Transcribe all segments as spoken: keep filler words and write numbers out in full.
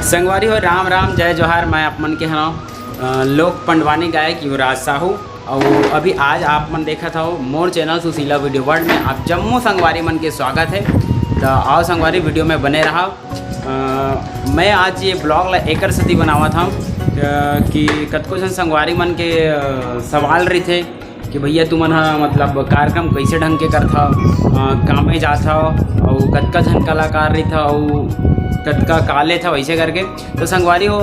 संगवारी हो, राम राम, जय जोहार। मैं आप मन के हरव, अ, लोक पंडवानी गायक युवराज साहू। अउ अभी आज आप मन देखत हव मोर चैनल सुशीला वीडियो वर्ल्ड में। आप जम्मो संगवारी मन के स्वागत हे। त आओ संगवारी, वीडियो में बने रहा। अ, मैं आज ये ब्लॉग ला एकर सेती बनावत हव, अ, कि कतको झन संगवारी मन के, अ, सवाल रहिथे कि भैया तुमन ह मतलब कार्यक्रम कइसे ढंग के करथव, अ, कामे जाथव अउ कतका झन कलाकार रहिथव अउ कतका का लेथव अइसे करके। तो संगवारी हो,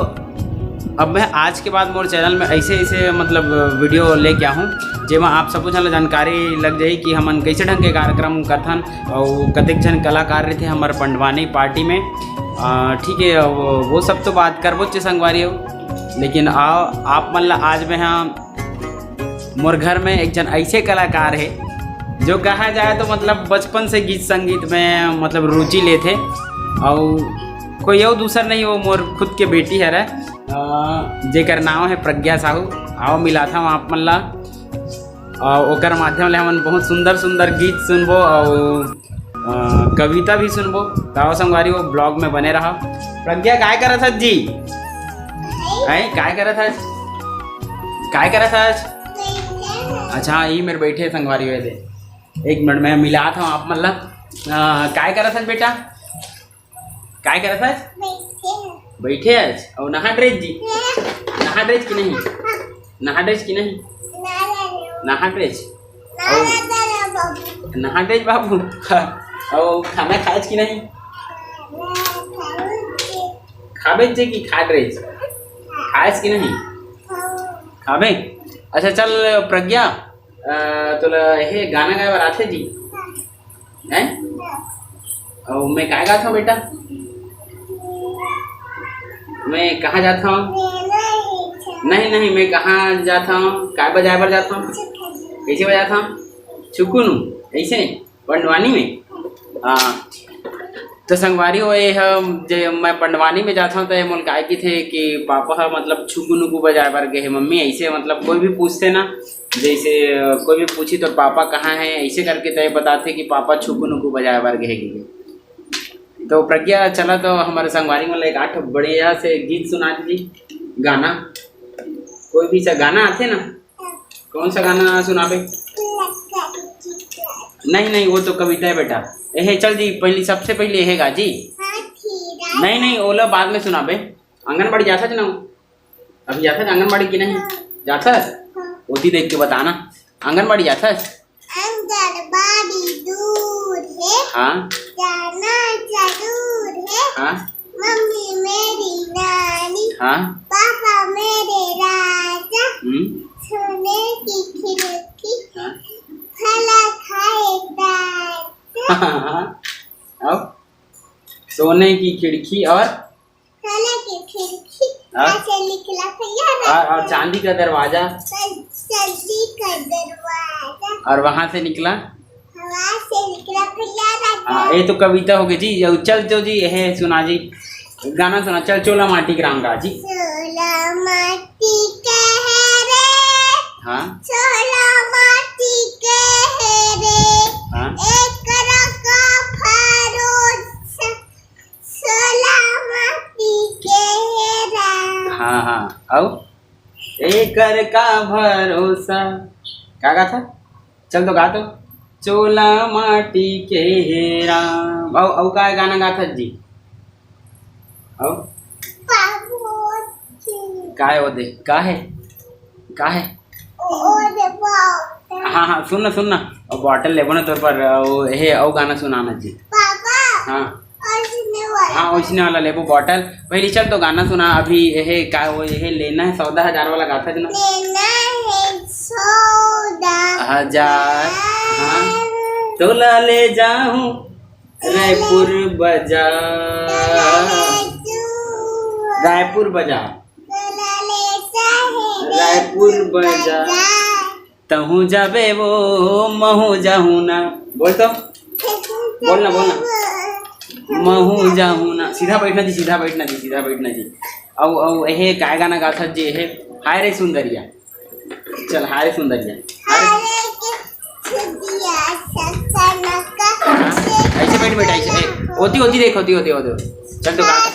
अब मैं आज के बाद मोर चैनल में ऐसे ऐसे मतलब वीडियो लेके आहूँ, जेमा आप सबो झन ला जानकारी लग जाही कि हमन कइसे ढंग के कार्यक्रम करथन अउ कतेक झन कलाकार रहिथे हमर पंडवानी पार्टी में। अ, ठीक है, वो, वो सब तो बात करबो चे संगवारी हो, लेकिन आ, आप मन ला आज मैं हाँ मोर घर में एक झन ऐसे कलाकार हे, जो कहा जाए तो मतलब बचपन से गीत संगीत में मतलब रुचि लेथे। अउ कोई अउ दूसर नहीं, वो मोर खुद के बेटी हरे, अ, जेकर नाम है प्रज्ञा साहू। आओ मिलाथव आप मन ला, अ, ओकर माध्यम ले हमन बहुत सुंदर सुंदर गीत सुनबो अउ, अ, कविता भी सुनबो। त आओ संगवारी, वो ब्लॉग में बने रहा। प्रज्ञा, काय करत हस जी? हैं, काय करत हस? काय करत हस? अच्छा, हाँ, ई मेर बैठे संगवारी हुए दे। एक मिनट, मैं मिलाथव आप मन ला। अ, काय करत हस बेटा? काय करत हस? बैठे हस। अउ नहा ड्रेस जी? नहा ड्रेस कि नहीं? नहा ड्रेस कि नहीं? नहा ड्रेस? अउ नहा ड्रेस बाबू? अउ खाना खाएस कि नहीं? खाबे जे कि खा ड्रेस? खाएस कि नहीं? खाबे? अच्छा चल प्रज्ञा, अ, तोला हे गाना गाए बर आथे जी? हैं? अउ मैं काय गाथव बेटा? मैं कहाँ जाथव? नहीं, नहीं, मैं कहाँ जाथव? काय बजाए बर जाथव? कैसे बजाथव? छुकुनु, ऐसे? पंडवानी में? हाँ। तो संगवारी हो, ये ह, जे मैं पंडवानी में जाथव, तो ये मोल काय किथे कि पापा ह, मतलब, छुकु नुकु बजाए बर गे हे, मम्मी, ऐसे, मतलब, कोई भी पूछथे ना, जैसे, अ, कोई भी पूछी तो पापा कहाँ है, ऐसे करके तो ये बताथे कि पापा छुकु नुकु बजाए बर गे हे। तो प्रज्ञा, चला तो हमारे संगवारी मन ला एक आठ बढ़िया से गीत सुना दीजिए, गाना, कोई भी सा गाना आथे ना। कौन सा गाना सुनाबे? नहीं, नहीं, वो तो कविता है बेटा। एहे, चल जी, पहली, सबसे पहले एहे गा जी। नहीं, नहीं, ओला बाद में सुनाबे। आंगनबाड़ी जाथस ना? अभी जाथस आंगनबाड़ी कि नहीं? जाथस? ओती देख के बताना। आंगनबाड़ी जाथस? आंगनबाड़ी दूर है। हाँ। जाना जरूर है। हाँ। मम्मी मेरी नानी। हाँ। पापा मेरे राजा। हम्म। सोने की खिड़की। हाँ। फल खाए राजा। हाँ। अब सोने की खिड़की और सोने की खिड़की। हाँ। ऐसे निकला भैया। और, और चांदी का दरवाजा। चल-, चांदी का दरवाजा। और वहां से निकला। हवा से निकला भैया राजा। हाँ, ये तो कविता हो गई जी। ये चल जो जी, ये सुना जी, गाना सुना, चल चोला माटी के राम गा जी। चोला माटी के है रे। हाँ। चोला माटी के है रे। हाँ। एक रका भरोसा, चोला माटी के है रे। हाँ, हाँ, आओ। एकर का भरोसा, का गाथा? चल तो गा तो। चोला माटी के हे राम। अउ, अउ का गाना गाथा जी? अउ? का है वो दे? का है? का है? ओ, ओ दे bottle। हाँ, हाँ, सुन ना, सुन ना। अउ bottle लेबो ना तोर पर, अउ हे, अउ गाना सुनाना जी। पापा। हाँ। ओइसने वाला। हाँ, ओइसने वाला लेबो bottle। पहली चल तो गाना सुना, अभी यह का, वो यह लेना है सौदा हजार वाला गाथा ज ना। लेना है सौदा हजार। हाँ। तोला ले जाऊं रायपुर बाजार। रायपुर बाजार। तोला ले जाऊं रायपुर बाजार। तहूँ जाबे वो, महूँ जाहूँ ना। बोल तो। बोल ना, बोल ना। महूँ जाहूँ ना। सीधा बैठना जी, सीधा बैठना जी, सीधा बैठना जी। अउ, अउ, एहे, काय गाना गाथा जी, एहे, हाय रे सुंदरिया। चल, हाय रे सुंदरिया। हाय रे। हाँ, ऐसे बैठ, बैठ, ऐसे, ए, होती, होती देख, होती, होती, होती, होती। चल तो गा।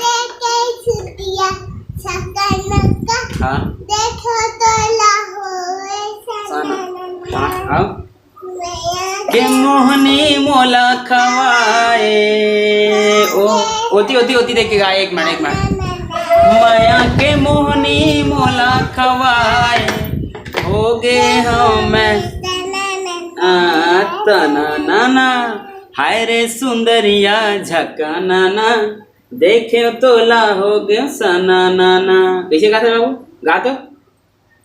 छक्का नक्का। हाँ। देखो तो ला होए सना नना। हाँ, हाँ। मया के मोहनी मोला खवाए। ओ, ओती, ओती, ओती देख के गाए, एक मिनट, एक मिनट। मया के मोहनी मोला खवाए, हो गे हँव मैं। आ, तना नाना, हाय रे सुंदरिया झका नाना, देखे तोला हो गे सना नाना। कैसे गाते बाबू? गा तो।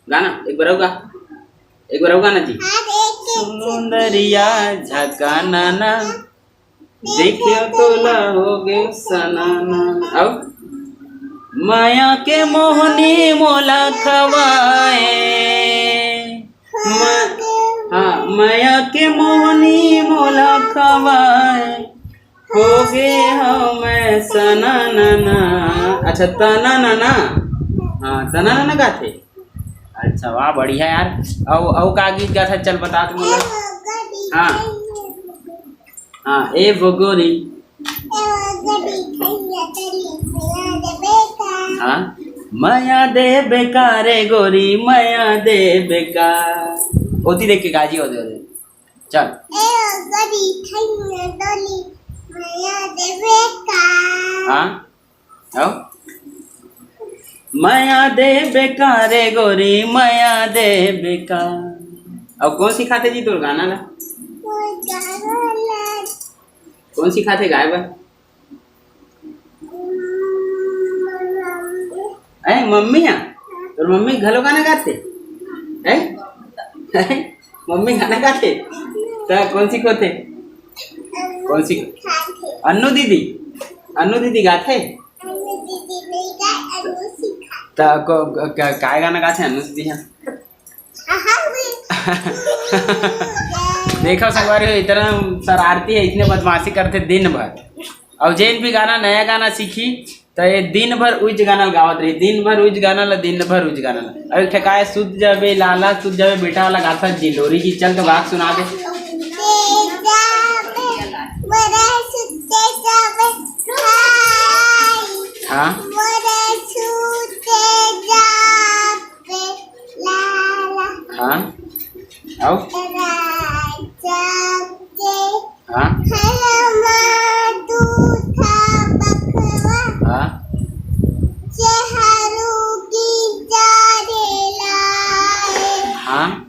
गाना, एक बार अउ गा, एक बार अउ गाना जी। सुंदरिया झका नाना, देखियो तोला हो गे सना नाना। अब मया के मोहनी मोला खवाए, म-, हाँ, मया के मोहनी मोला खवाए, हो गे हँव मैं सना नाना। अच्छा, तना नाना। हाँ, तना नाना गाथे। अच्छा, वाह, बढ़िया यार। अउ, अउ का गीत गाथा, चल बता तो मोला। हाँ। हाँ, ए वो गोरी। हाँ, मया देबे का रे गोरी, मया देबे का। ओती देख के गाजी होते होते। चल। हाँ। अउ? मया देबे का रे गोरी, मया देबे का। अउ कौन सिखाथे जी तोर गाना ला? कौन सिखाथे गाए बर? ए, मम्मी हा? तोर मम्मी घलो गाना गाथे? ए? मम्मी गाना गाथे? त कौन सिखोथे? कौन सिख-, अन्नू दीदी? अन्नू दीदी गाथे? त को-, क-, काय गाना गाथे अन्नू दीदी हा? देखो संगवारी हो, इतना शरारती है, इतने बदमाशी करथे दिन भर। अउ जेन भी गाना, नया गाना सीखी, त ये दिन भर उइच गाना गावत रही, दिन भर उइच गाना ला, दिन भर उइच गाना ला। अउ एक ठे काय, सुत जाबे लाला, सुत जाबे बेटा वाला गाथा जी, लोरी जी, चल तो गा के सुना दे। हाँ। हाँ। अउ? हाँ। हाँ। हाँ।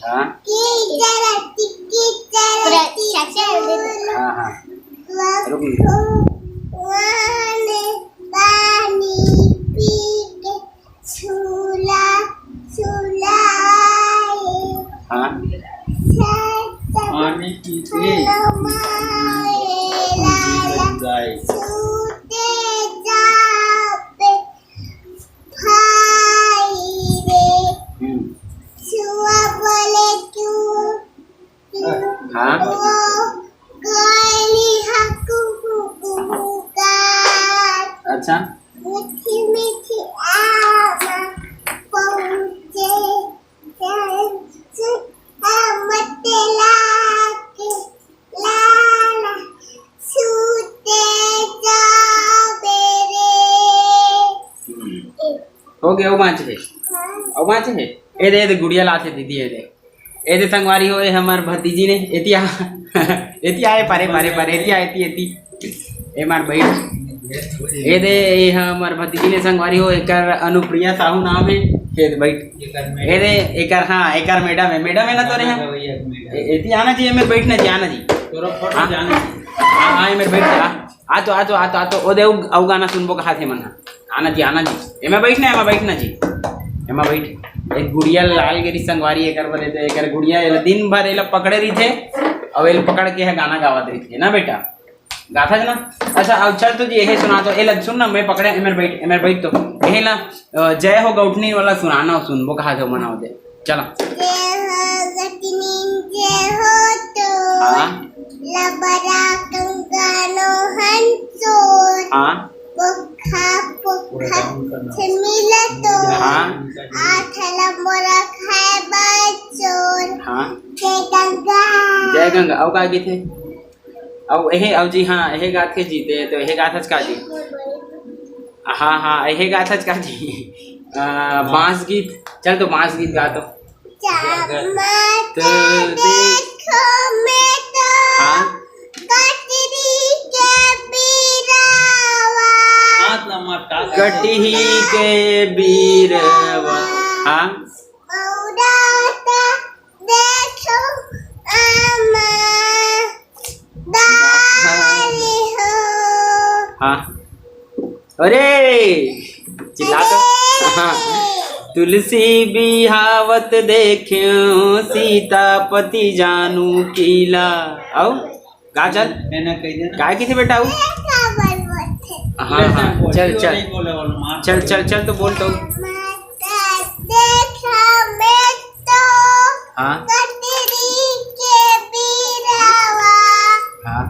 हाँ। हाँ, हाँ। रुक। हाँ। पानी पी के। हम्म। हाँ। अच्छा। हो गे, अउ बाँचे हे। हाँ। अउ बाँचे हे। ए दे, ए दे, गुड़िया लाथे दीदी, ए दे। ए दे संगवारी हो, ए हमर भतीजी ने, एती आ। एती आए, पारे, पारे, पारे, एती आ, एती, एती। ए मार बैठ। ए दे, ए हमर भतीजी ने संगवारी हो, एकर अनुप्रिया साहू नाम हे। ए दे बैठ। ए दे, एकर, हाँ, एकर मैडम हे। मैडम हे ना तोरे यहाँ? ए, एती आना जी, एमे बैठना जी, आना जी। हाँ, हाँ, एमे बैठ जा। आ तो, आ तो, आ तो, आ तो, ओ दे, अउ, अउ गाना सुनबो कहाथे मन हा। आना जी, आना जी। एमे बैठ ना, एमे बैठ ना जी। एमे बैठ। एक गुड़िया लाल गिरी संगवारी एकर बरे, तो एकर गुड़िया एला दिन भर एला पकड़े रहिथे, अउ एला पकड़ के ह गाना गावत रहिथे ना बेटा। गाथा ना? अच्छा, अब चल तो जी, यही सुना तो। एला सुन ना, मैं पकड़े, एमे बैठ, एमे बैठ तो। यही ला, अ, जय हो गौठनी वाला सुनाना, सुनबो कहाथे मन हा ओ दे। चला। जय हो गठनी, जय हो तो। हाँ। लबरा कंकानो हंसो। हाँ। पोखा, पोखा, छमिला हाँ। आठ ला मोला खाए बर चोर। हाँ। जय गंगा। जय गंगा। अउ का गीत हे? अउ एहे, अउ जी, हाँ, एहे गात के जीते, तो एहे गात हच का जी? हाँ, हाँ, एहे गात हच का जी? आ, बांस गीत। चल तो बांस गीत गा तो। चमक तो देखो मैं तो हाँ। कटरी के बीरावा। हाथ ला मार, हाथ ला मार। कटही के बीरवा। हाँ। मौरा त देखो आमा दारी हो। हाँ। अरे चिल्ला तो। हाँ। तुलसी बिहावत देख्यो सीतापति जानू कीला। अउ गा चल। एना कह दे। काय किथे बेटा अउ? हाँ, हाँ, चल, चल। चल, चल, चल तो बोल तो। हाँ। हाँ।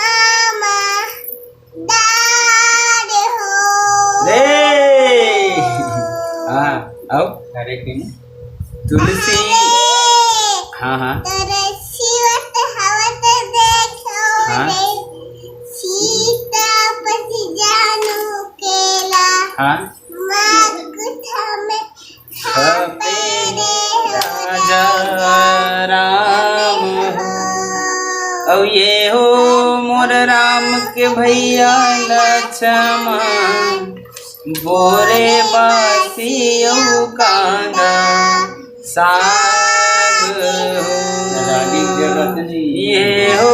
आमा दार हो। रे। हाँ, अउ? अरे कहीं। तुलसी। अरे। हाँ, हाँ। तरसिवत हवत देखो हाँ। रे, सीतापति जानू केला। हाँ। मकुट में छापे रे हो राजा राम हो। अउ ये हो मोर राम के भैया लक्ष्मण, बोरे बासी अउ कांदा साग हो। ये हो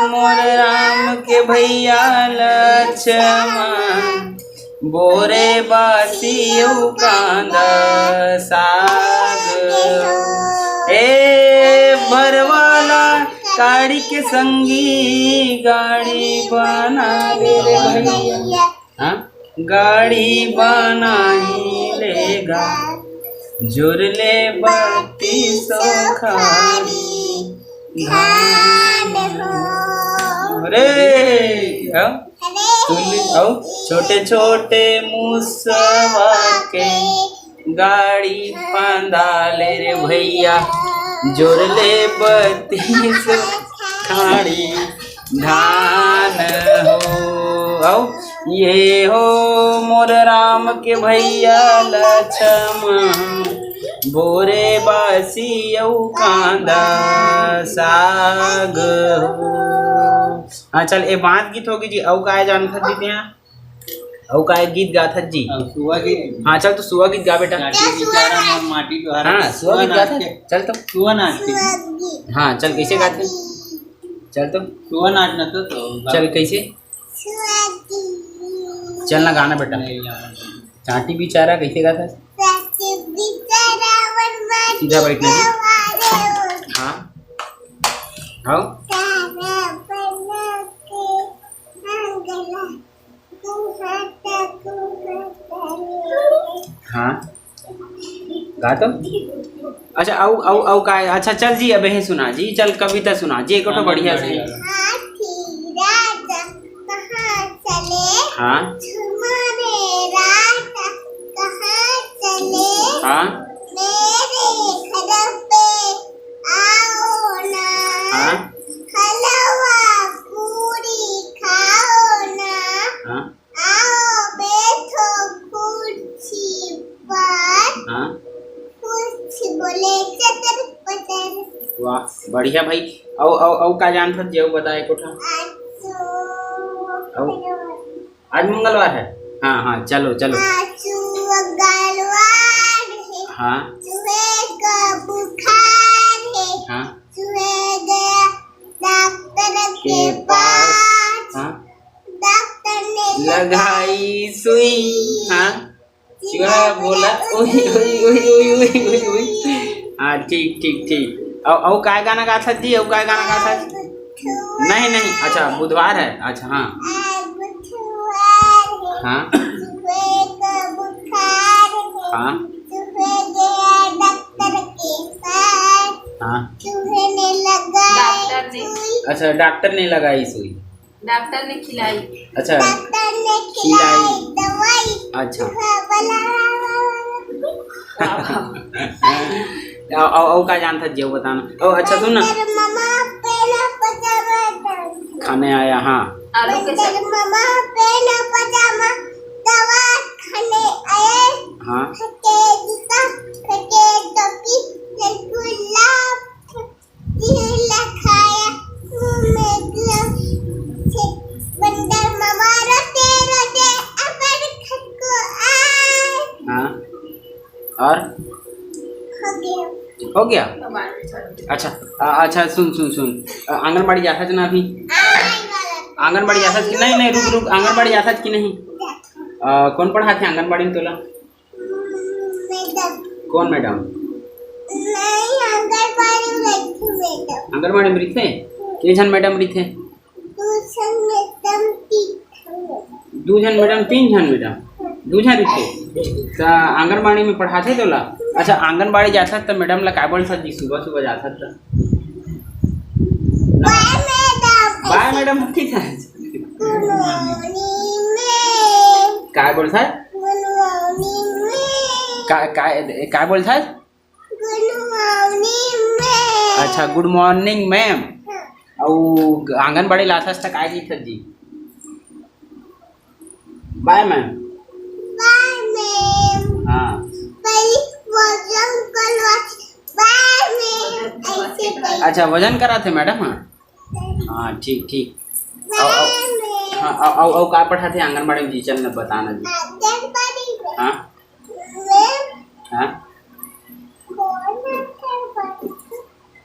मोर राम के भैया लक्ष्मण, बोरे बासी अउ कांदा साग। ए भरवाला गाड़ी के संगी गाड़ी बना ले रे भैया। हाँ? गाड़ी बनाही लेगा, जोर ले बत्तीसो खाड़ी धान हो। अरे, हाँ? तुल-, अउ छोटे छोटे मुसवा के गाड़ी फंदा ले रे भैया, जोर ले बत्तीसो खाड़ी धान हो। अउ ये हो मोर राम के भैया लक्ष्मण, बोरे बासी अउ कांदा साग हो। हाँ चल, ए बांस गीत होगे जी। अउ काय जानथस जी तें? अउ काय गीत गाथस जी? अउ सुआ गीत। हाँ चल, तो सुआ गीत गा बेटा। चाटी बिचारा मोर माटी डोहारा। हाँ, सुआ सुआ गीत नाच गाथस। के। चल तो। सुआ नाच के। हाँ चल, कइसे गाथे? चल तो। सुआ नाच ना तो, तो चल, कइसे? चल ना गाना बेटा। नहीं यार। चाटी बिचारा कइसे गाथस? सीधा बैठना जी। हाँ। हाँ। हाँ। गा तो? अच्छा, अउ, अउ, अउ का? अच्छा, चल जी, अब हे सुना जी, चल कविता सुना जी, एको ठो हाँ, बढ़िया से। बढ़िया। हाथी राजा कहाँ चले? हाँ। झुमा रे राजा कहाँ चले? हाँ। मेरे घर पे आओ ना। हाँ। हलवा पूरी खाओ ना। हाँ। आओ बैठो कुर्सी पर। हाँ। कुछ बोले चटर पटर। वाह, बढ़िया भाई। अउ, अउ, अउ का जानथस जी, अउ बताए कोठा। आज तो अउ? आज मंगलवार है। हाँ, हाँ, चलो, चलो। आज तो मंगलवार है। हाँ। सुबह का बुखार है। हाँ। सुबह गया डॉक्टर के के पास। पास। हाँ। डॉक्टर ने लगाई सुई। हाँ। चूहा बोला, "उई, उई।" हाँ, ठीक, ठीक, ठीक। अउ, अउ काय गाना गाथस जी? अउ काय गाना गाथस? नहीं, नहीं, अच्छा, बुधवार है। अच्छा, हाँ। हाँ। हाँ। हाँ। डॉक्टर जी। अच्छा, डॉक्टर ने लगाई सुई। डॉक्टर ने खिलाई। अच्छा। डॉक्टर ने खिलाई खिलाई। दवाई। अच्छा। हाँ, बोला। अउ, अउ, अउ का जानथस जी, बताना। अउ, अच्छा, सुन ना। बंदर मामा पहला पजामा डाल। खाने आया, हाँ। आलू के बंदर सब्जी। मामा पहला पजामा दवा खाने आए। हाँ। फटे जूता, फटे टोपी, रसगुल्ला, तिल खाया, मुंह में दिया। बंदर मामा रोते रोते अपन घर को आए। हाँ। और? हो गया। हो गया? अच्छा, अ, अच्छा, सुन, सुन, सुन। अ, आंगनबाड़ी जाथस ना अभी? आंगनबाड़ी जाथस कि नहीं? नहीं, रुक, रुक, आंगनबाड़ी जाथस कि नहीं? अ, कौन पढ़ाथे आंगनबाड़ी में तोला? मैडम। कौन मैडम? नहीं, आंगनबाड़ी में रहिथे मैडम। आंगनबाड़ी में रहिथे? के झन मैडम रहिथे? दू झन मैडम, तीन झन मैडम। दू झन मैडम, तीन झन मैडम? दू झन रहिथे? त आंगनबाड़ी में पढ़ाथे तोला? अच्छा, आंगनबाड़ी जाथस त मैडम ला काय बोलथस जी, सुबह सुबह जाथस त? बाय मैडम। बाय मैडम, ठीक है। गुड मॉर्निंग मैम। काय बोलथस? गुड मॉर्निंग मैम। का, का, काय बोलथस? गुड मॉर्निंग मैम। अच्छा, गुड मॉर्निंग मैम। हाँ। अउ आंगनबाड़ी लाथस त काय कहिथस जी? बाय मैम। बाय मैम। हाँ। पहली वजन करवा। बाय मैम। ऐसे बोल। अच्छा, वजन कराथे मैडम, हाँ। हाँ, ठीक, ठीक। अउ, अउ, हाँ, अउ, अउ, अउ का पढ़ाथे आंगनबाड़ी में जी? चल ना, बताना जी। आंगनबाड़ी में। हाँ? हाँ?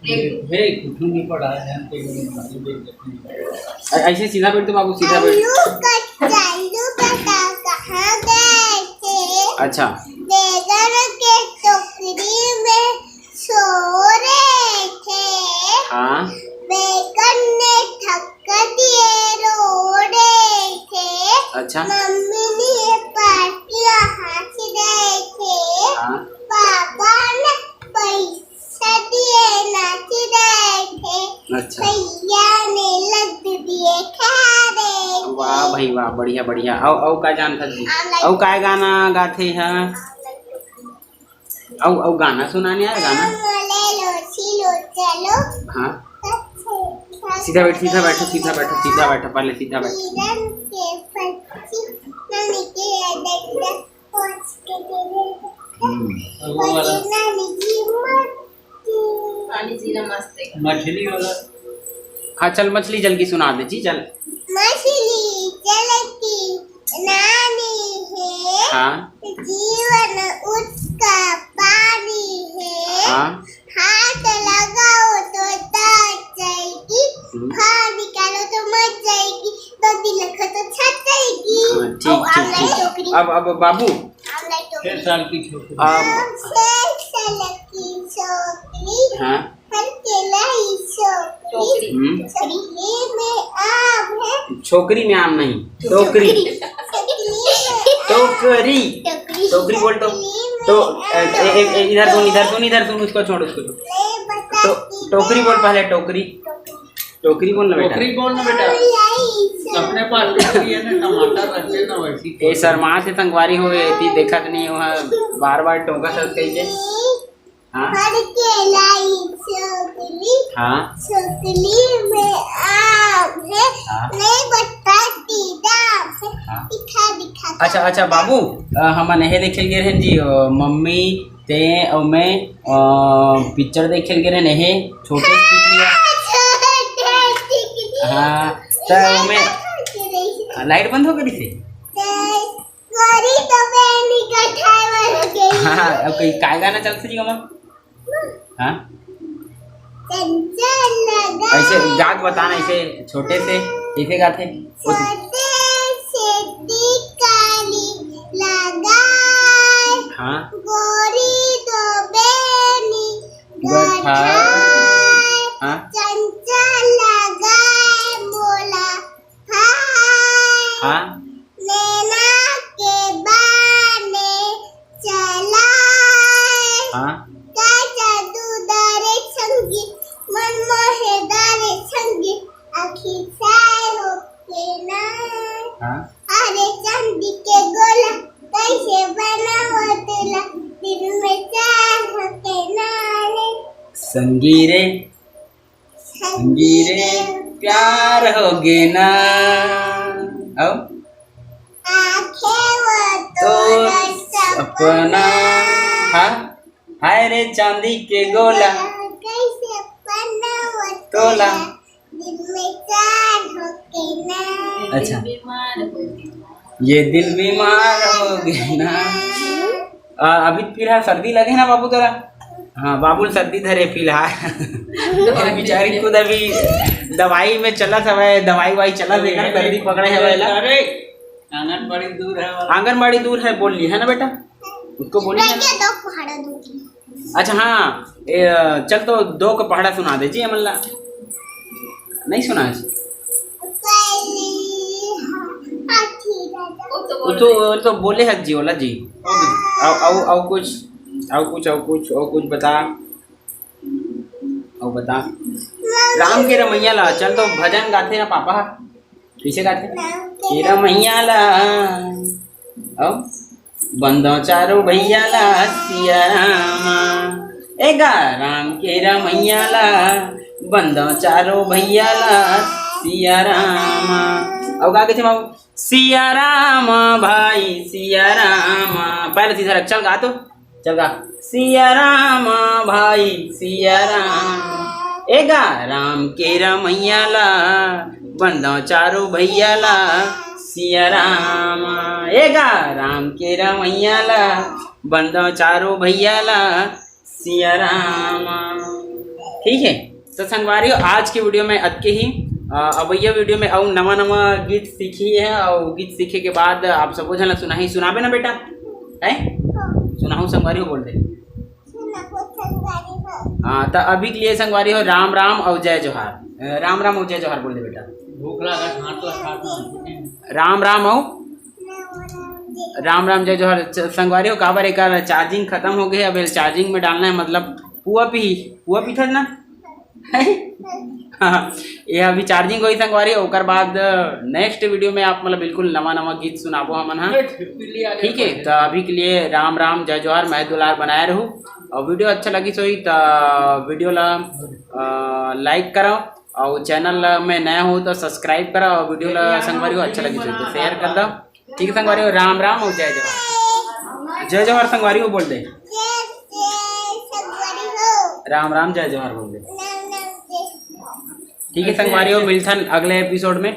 हे, कुछ नहीं पढ़ा है, हम तो ये नहीं पढ़ा, ये देख लेते हैं। ऐ-, ऐसे सीधा बैठ तो बाबू, सीधा बैठ। आलू का, आलू का कहाँ गए थे? अच्छा। बेलन के टोकरी में सो रहे थे। हाँ। बैगन ने धक्का दिए रो रहे थे। अच्छा। मम्मी ने पाटिया हंस रहे थे। हाँ। पापा ने पैसा दिए नाच रहे थे। अच्छा। भैया ने लड्डू दिए खा रहे थे। वाह भाई वाह, बढ़िया बढ़िया। अउ, अउ का जानथस जी? आमलाई। अउ काय गाना गाथे हा? अउ, अउ गाना सुना नहीं यार, गाना। मोले लोची लोचा लो। हाँ। सीधा बैठ, सीधा बैठो, सीधा बैठो, सीधा बैठो, पहले सीधा बैठो। हिरन के पंछी, नानी के अडंडा, पहुंच के तेरे हम्म। और वो वाला। नानी जी मर गई। नानी जी नमस्ते। मछली वाला। हाँ, चल मछली जल की सुना दे जी, चल। मछली जल की नानी है, हाँ। जीवन उसका पानी है। हाँ। हाथ लगाओ तो दाग जाएगी, हम्म। बाहर निकालो तो मर जाएगी, दो दिन रखो तो छट जाएगी। हाँ, ठीक, और ठीक, आमलाई ठीक। टोकरी। अब, अब बाबू। आमलाई टोकरी। छह साल की छोकरी। अब छह साल की छोकरी। हाँ। फल के लाई छोकरी। टोकरी। हम्म। टोकरी में आम है। छोकरी में आम नहीं, टोकरी। टोकरी। टोकरी में टोकरी। टोकरी बोल तो। टोकरी में तो, ए, आम ए, ए, ए, इधर सुन, इधर सुन, इधर सुन, उसको छोड़, उसको छोड़। मैं तो, बताती टोकरी बोल हूँ। पहले, टोकरी। टोकरी बोल ना बेटा। टोकरी बोल ना बेटा। लाई छोकरी। अपने पास टोकरी है ना, टमाटर रखते ना वैसी। ए, शर्मा से संगवारी हो गई थी, देखत नहीं हुआ, बार बार टोका सब कही के। हाँ। फल के लाई छोकरी। हाँ। छोकरी में आम है। हाँ। नहीं बताती दाम है। हाँ। दिखा, दिखा। अच्छा, अच्छा बाबू, अ, हमन एहे देखे गे रहेन जी, अ, मम्मी, ते अउ मैं, अ, पिक्चर देखे गे रहेन, एहे छोटे से पिक्चर। हाँ, छोटे से पिक्चर। हाँ, त ओमे लाइट बंद हो गे रहिसे। लाइट बंद हो गे रहिसे? गौरी तो बहनी का ड्राइवर हो गई। हाँ, अब कहीं काय गाना चलथे जी ओमा? हाँ? चंचल लगा। ऐसे गा के बताना, ऐसे छोटे से, कैसे गाथे? छोटे से टीका लगाए। हाँ। गौरी तो बहनी का ड्राइवर। हाँ। चंचल लगा मोला। हाँ। हाँ। नैना के बाने चलाए। हाँ। का जादू डारे संगी, मन मोहे डारे संगी, आँखी साए हो हाँ। अरे चांदी के गोला, कैसे बनावत ला, दिल में चार होके ना रे। संगी रे, संगी रे, प्यार हो गे ना। अब आंखें वो तो तोर सपना। सपना। हाँ। हाय रे चांदी के गोला, कैसे बनावत तोला। ला, दिल में चार होके ना। अच्छा। ये दिल बीमार हो गे ना। आ, अभी फिलहाल सर्दी लगे ना बाबू तोला? हाँ, बाबू ल सर्दी धरे फिलहाल। ये बेचारी खुद अभी दवाई में चलत हवय, दवाई वाई चलत हे, एकर सर्दी पकड़े हवय ला। अरे, आंगनबाड़ी दूर है। आंगनबाड़ी दूर है, बोल ली है ना बेटा, उसको बोली है ना। दो पहाड़ा दो। अच्छा हाँ, ए, चल तो दो को पहाड़ा सुना दे जी हमन ला। नहीं सुना है? वो तो वो बोल तो, रहे। वो तो बोले हक जी, ओला जी। और, और, और कुछ, और कुछ, और कुछ, और कुछ बता, और बता। राम के रमैया ला, चल तो भजन गाथे ना पापा। कइसे गाथे? राम के के रमैया ला, और बंदो चारों भैया ला सिया रामा, ए गा राम के रमैया ला, बंदो चारों भैया ला सिया रामा। और गा कइसे बाबू? सिया राम भाई सिया राम। पहले तीसरा चल गा तो, चल गा। सिया राम भाई सिया राम, ए गा राम के रमैया ला, बंदो चारों भैया ला सिया राम, ए गा राम के रमैया ला, बंदो चारों भैया ला सिया राम। ठीक है, तो संगवारी हो, आज के वीडियो में अतके ही। अ, अवइया वीडियो में अउ नवा नवा गीत सीखी है, और गीत सीखे के बाद आप सबो झन ला सुनाही, सुनाबे ना बेटा? है, सुनाहू संगवारी हो, बोल दे। हाँ, तो अभी के लिए संगवारी हो राम राम और जय जोहार। अ, राम राम और जय जोहार बोल दे बेटा। भूख लगा, हाथ लगा, हाथ में। राम राम और राम राम जय जोहार। च-, संगवारी हो, काबर एकर चार्जिंग खत्म हो गए, अब एला चार्जिंग में डालना है, मतलब पुआ पी, पुआ पीथस ना? हाँ, ये अभी चार्जिंग होई संगवारी, ओकर बाद नेक्स्ट वीडियो में आप मतलब बिल्कुल नवा नवा गीत सुनाबो हमन हा। ठीक है, तो अभी के लिए राम राम जय जोहार, मैं दुलार बनाए रहू, और वीडियो अच्छा लगी सोई तो वीडियो ला लाइक करो, और चैनल में नया हो तो सब्सक्राइब करो, और वीडियो ला संगवारी हो अच्छा लगी सोई तो शेयर कर दो। ठीक है संगवारी हो, राम राम और जय जोहार। जय जोहार संगवारी हो बोल दे। राम राम जय जोहार बोल दे। ठीक है संगवारी हो, मिलथन अगले एपिसोड में।